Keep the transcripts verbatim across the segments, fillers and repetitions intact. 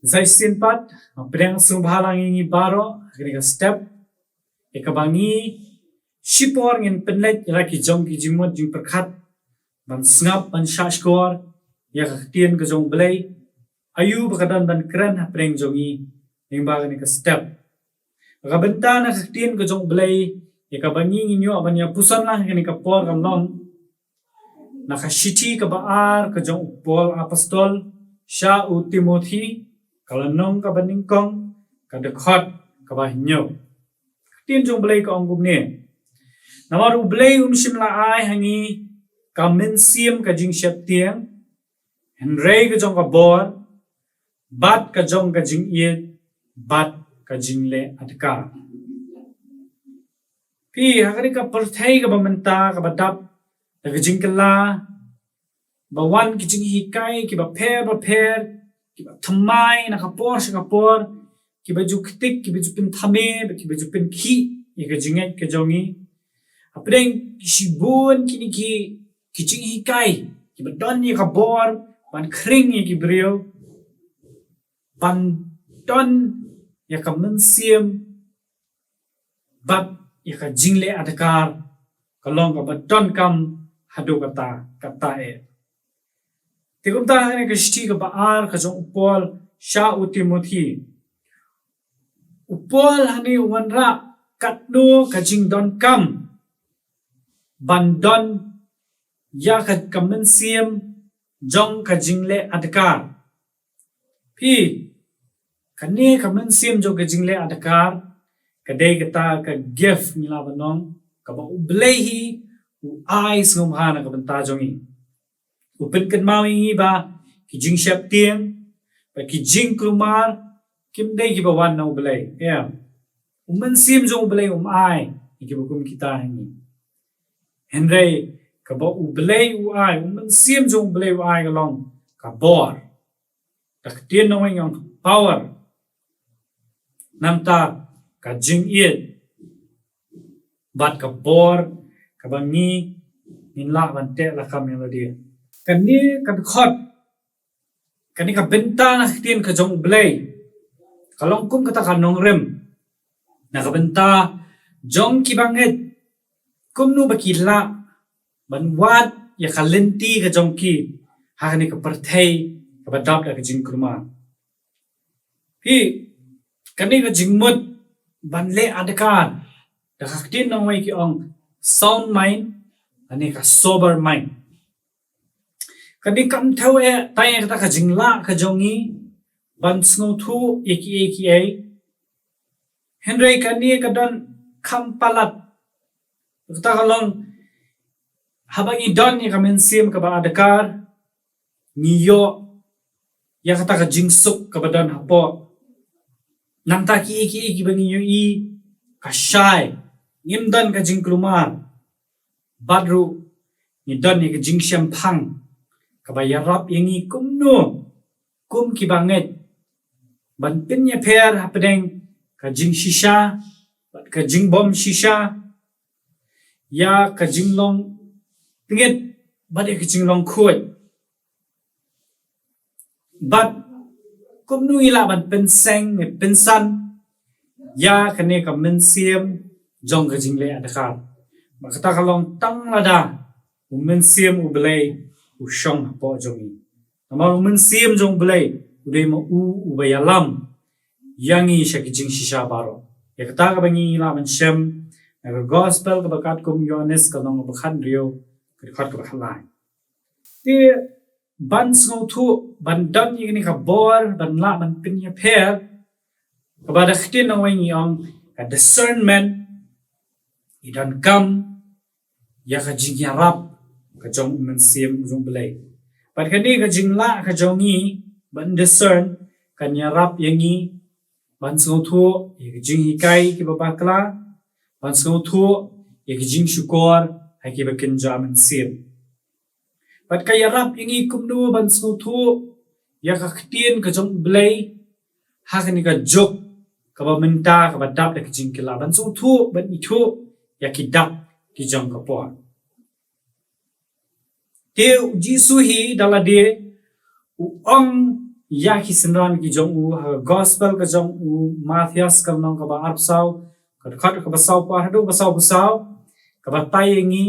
Sa shisien pat, nga pdiang sngewbha lang ïa ngi baroh ha kane ka step, ïa kaba ngi shipor ngin pynleit ïa la ki jong ki jingmut jingpyrkhat ban sngap ban shahshkor ïa ka ktien ka jong U Blei. Aïu ba ka don ban kren hapdeng jong ngi lyngba kane ka step? Ka bynta na ka ktien ka jong U Blei ïa kaba ngi ngin ïoh ban ïa puson lang ha kane ka por ka long na ka shithi kaba ar ka jong u Paul apostol sha u Timothi, ka lynnong kaba nyngkong, ka dkhot kaba hynñiew. Ka ktien jong U Blei ka ong kumne: Namar U Blei um shym la ai ha ngi ka mynsiem ka jingsheptieng, hynrei ka jong ka bor, bad ka jong ka jingïeit, bad ka jingleh adkar. Phi, ha kane ka pyrthei kaba mynta kaba dap da ka jingkylla, ba wan ki jinghikai kiba pher ba pher, kiba thymmai na ka por sha ka por, kiba ju ktik, kiba ju pynthame, kiba ju pynkhih ïa ka jingngeit ka jong ngi. Hapdeng ki shibun kine ki, ki jinghikai kiba don ïa ka bor ban khring ïa ki briew, ban don ïa ka mynsiem bad ïa ka jingleh adkar, ka long kaba donkam haduh katta katta eh. Te kumta ha kane ka shithi kaba ar ka jong u Paul sha u Timothi, u Paul hangne u wanrah katno ka jingdonkam ban don ïa ka, ka mynsiem jong ka jingleh adkar. Phi, kane ka mynsiem jong ka jingleh adkar ka dei kata ka gift, ngi lah ban ong, kaba U Blei hi u ai sngewbha na ka bynta jong ngi. U pynkynmaw ïa ngi ba ki jingsheptieng bad ki jingkulmar kim dei kiba wan na U Blei. Em. U Mynsiem jong U Blei um ai ïa kiba kum kita ha ngi. Hynrei kaba U Blei u ai, U Mynsiem jong U Blei u ai ka long ka bor. Da ka ktien nongwei ngi ong power. Nangta ka jingïeit bad ka bor kaba ngi, ngin lah ban teh lakam ïa lade. Kane ka dkhot, kane ka bynta na ka ktien ka jong U Blei ka long kum kata ka nongrim na ka bynta jong kiba ngeit kumno ba ki lah ban wad ïa ka lynti ka jong ki ha kane ka pyrthei kaba dap da ka jingkulmar. Phi, kane ka jingmut ban leh adkar, da ka ktien nongwei ki ong sound mind lane ka sober mind. Kane kam thew eh tang ïa kata ka jinglah ka jong ngi ban sngewthuh ïa kiei kiei. Hynrei kane ka don kham palat. Kata ka long, haba ngi don ïa ka mynsiem kaba adkar, ngi ïoh ïa kata ka jingsuk kaba don hapoh. Nangta kiei kiei kiba ngi ïohi ka shai, ngim don ka jingkulmar. Bad ruh ngi don ïa ka jingshemphang kaba ïarap ïa ngi kumno kum kiba ngeit ban pynïapher hapdeng ka jingshisha bad ka jingbymshisha, ïa ka jinglong tngit bad ïa ka jinglong khuid. Bad kumno ngi lah ban pynseng ne pynsan ïa kane ka mynsiem jong ka jingleh adkar. Bad kata ka long tang lada U Mynsiem U Blei u shong hapoh jong ngi. Namar U Mynsiem jong U Blei u dei ma u uba ïalam ïa ngi sha ki jingshisha baroh. Ïa kata kaba ngi lah ban shem na ka gospel kaba katkum u Ïoannis ka lynnong kaba khathynriew, ka dkhot kaba khatlai. Te ban sngewthuh, ban don ïa kane ka bor ban lah ban pynïapher, kaba da ka ktien nongwei ngi ong ka discernment, ngi donkam ïa ka jingïarap ka jong U Mynsiem jong U Blei. Bad kane ka jinglah ka jong ngi ban discern kan ïarap ïa ngi ban sngewthuh ïa ka jinghikai kiba bakla, ban sngewthuh ïa ka jingshukor ha kiba kynja mynsiem. Bad ka ïarap ïa ngi kumno ban sngewthuh ïa ka ktien ka jong U Blei ha kane ka juk kaba mynta kaba dap da ka jingkylla, ban sngewthuh ban ithuh ïa ki dak ki jong ka por. Te U Jisu hi da lade u ong ïa ki synran ki jong u, ha ka gospel ka jong u Mathaios ka lynnong kaba arphew saw, ka dkhot kaba saw phew ar haduh ba saw phew saw, ka batai ïa ngi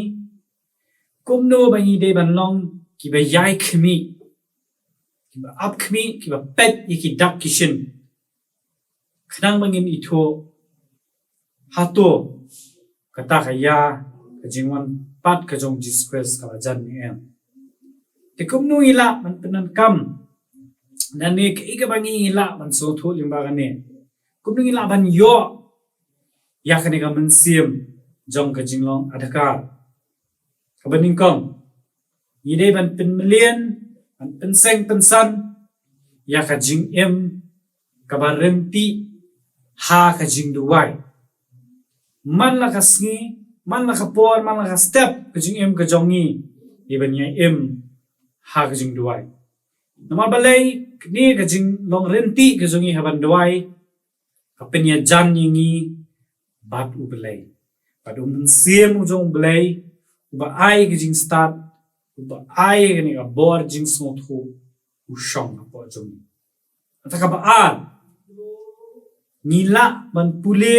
kumno ba ngi dei ban long kiba ïai khmih, kiba ap khmih, kiba peit ïa ki dak ki shin, khnang ba ngin ithuh hato kata ka ïa ka jingwan pat ka jong Jisu Khrist ka la jan ne em. Te kumno ngi lah ban pyndonkam, lane kaei kaba ngi lah ban sngewthuh lyngba kane? Kumno ngi lah ban ïoh ïa kane ka mynsiem jong ka jinglong adkar? Kaba nyngkong, ngi dei ban pynmlien, ban pynseng pynsan ïa ka jingim kaba rynti ha ka jingduwai. Man la ka sngi, man la ka por, man la ka step ka jingim ka jong ngi, ngi ban ïa im ha ka jingduwai. Namar balei? Kane ka jinglong rynti ka jong ngi ha ban duwai ka pynïajan ïa ngi bad U Blei, bad U Mynsiem u jong U Blei, uba ai ka jingstad, uba ai kane ka bor jingsngewthuh, u shong hapoh jong ngi. Kata kaba ar, ngi lah ban pule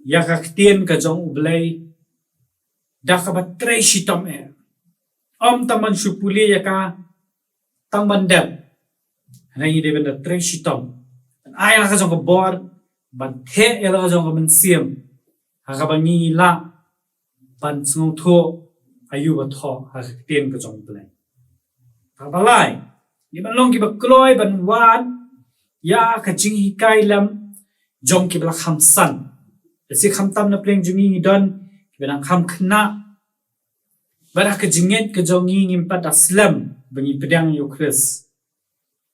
ïa ka ktien ka jong U Blei da kaba trei shitom eh. Ym tang ban shu pule ïa ka tang ban dep. Hynrei ngi dei ban da trei shitom, ban ai la ka jong ka bor, ban theh ïa la ka jong ka mynsiem, ha kaba ngi lah ban sngewthuh aïu ba thoh ha ka ktien ka jong U Blei. Kaba lai, ngi ban long kiba kloi ban wad ïa ka jinghikai lem jong kiba la kham san. Lehse khamtam na pdeng jong ngi ngi don kiba dang kham khynnah, bad ha ka jingngeit ka jong ngi ngim pat da slem ba ngi pdiang ïa U Khrist.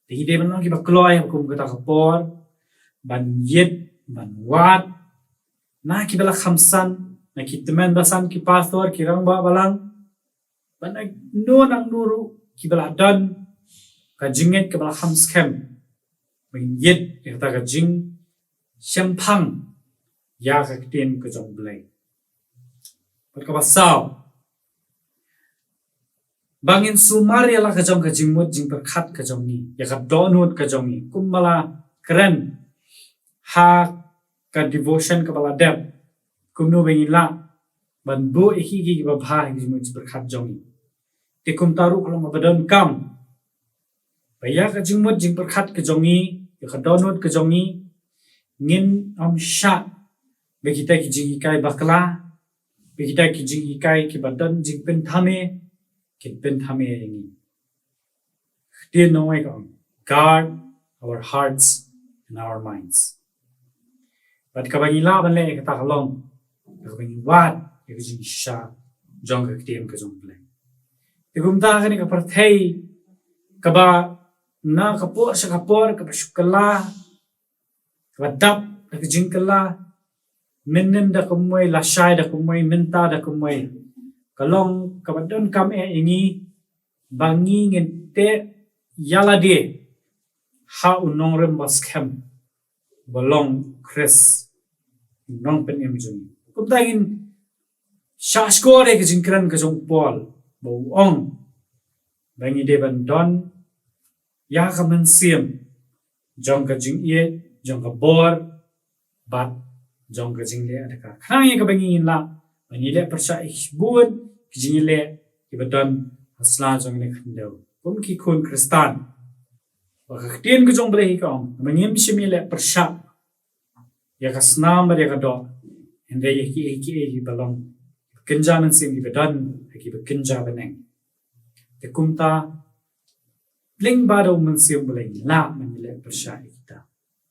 Te ngi dei ban long kiba kloi ha kum kata ka por ban ïit, ban wad na kiba la kham san, na ki tymmen basan, ki pastor, ki rangbah balang, bad na no nang no ruh kiba la don ka jingngeit kaba la kham skhem, ban ïit ïa kata ka jingshemphang ïa ka ktien ka jong U Blei. Bad kaba saw, ba ngin sumar ïa la ka jong ka jingmut jingpyrkhat ka jong ngi, ïa ka dohnud ka jong ngi, kumba la kren ha ka devotion kaba la dep, kumno ba ngin lah ban buh ïa ki, ki, kiba bha ha ka jingmut jingpyrkhat jong ngi. Te kumta ruh ka long kaba donkam ba ïa ka jingmut jingpyrkhat ka jong ngi, ïa ka dohnud ka jong ngi, ngin ym shah ba kita ki jinghikai bakla, ba kita ki jinghikai kiba don jingpynthame kin pynthame ïa ngi. Ktien nongwei ka ong, guard our hearts and our minds. Bad kaba ngi lah ban leh ïa kata ka long kaba ngi wad ïa ka jingshisha jong ka ktien ka jong U Blei. Te kumta kane ka pyrthei kaba na ka por sha ka por kaba shu kylla, kaba dap da ka jingkylla, mynnin da kumwei, lashai da kumwei, mynta da kumwei, ka long kaba donkam eh ïa ngi ba ngi ngin teh ïa lade ha u nongrim ba skhem, ba long Khrist, u nongpynim jong ngi. Kumta ngin shahshkor ïa ka jingkren ka jong u Paul, ba u ong ba ngi dei ban don ïa ka mynsiem jong ka jingïeit, jong ka bor, bad jong ka jingleh adkar, khnang ïa kaba ngin lah ban ïaleh pyrshah ïa ki bun ki jingïaleh kiba don ha sla jong kane ka khyndew kum ki khun Khristan. Ba ka ktien ka jong U Blei hi ka ong, ba ngim shym ïaleh pyrshah ïa ka snam bad ïa ka doh, hynrei ïa kiei kiei kiba long, kynja mynsiem kiba don ha kiba kynja bneng. Te kumta lyngba da U Mynsiem U Blei ngi lah ban ïaleh pyrshah ïa kita.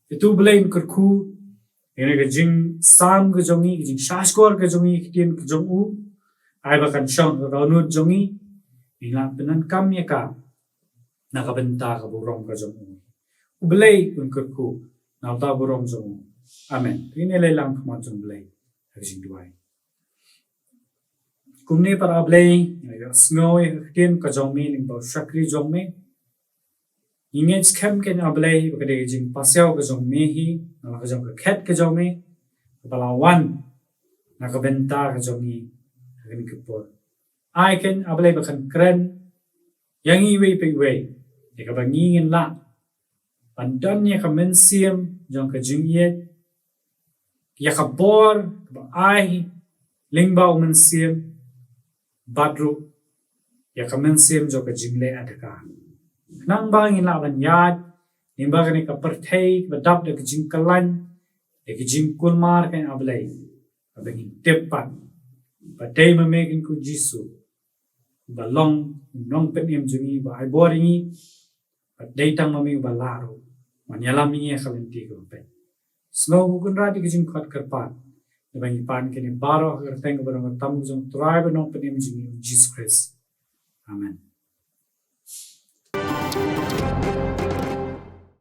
Te to U Blei un kyrkhu ïa kane ka jingsam ka jong ngi, ka jingshahshkor ka jong ngi, ka ktien ka jong u, ai ba kan shong ha ka dohnud jong ngi, ngi lah pyndonkam ïa ka na ka bynta ka burom ka jong u. U Blei un kyrkhu na uta u burom jong u. Amen. Te ngin ïaleh lang khmat jong U Blei ha ka jingduwai. Kumne para Blei, ngi la ïohsngew ïa ka ktien ka jong me lyngba u shakri jong me. Ngi ngeit skhem keiñ A Blei ba ka dei ka jingpasiaw ka jong me hi, na la ka jong ka khet ka jong me, kaba la wan na ka bynta ka jong ngi ha kane ka por. Ai keiñ A Blei ba kan kren ïa ngi iwei pa iwei, ïa kaba ngi ngin lah ban don ïa ka mynsiem jong ka jingïeit, ïa ka bor ba ai lyngba u Mynsiem, bad ruh ïa ka mynsiem jong ka jingleh adaka. Nangba ngin lah ban ïaid lyngba kane ka pyrthei ba dap da ka jingkyllaiñ, da ka jingkulmar ka A Blei. Haba ngin tip pat ba dei ma me keiñ ko Jisu, ba long u nongpynim jong ngi, ba ai bor ïa ngi, ba dei tang ma me ba lah ruh ban ïalam ïa ngi ha ka lynti kaba peit. Sngewbha Kynrad ïa ka jingkhot kyrpad, naba ngi pan kine baroh ha ka kyrteng kaba don kata ka jong u Trai bad nongpynim jong ngi, u Jisu Khrist. Amen.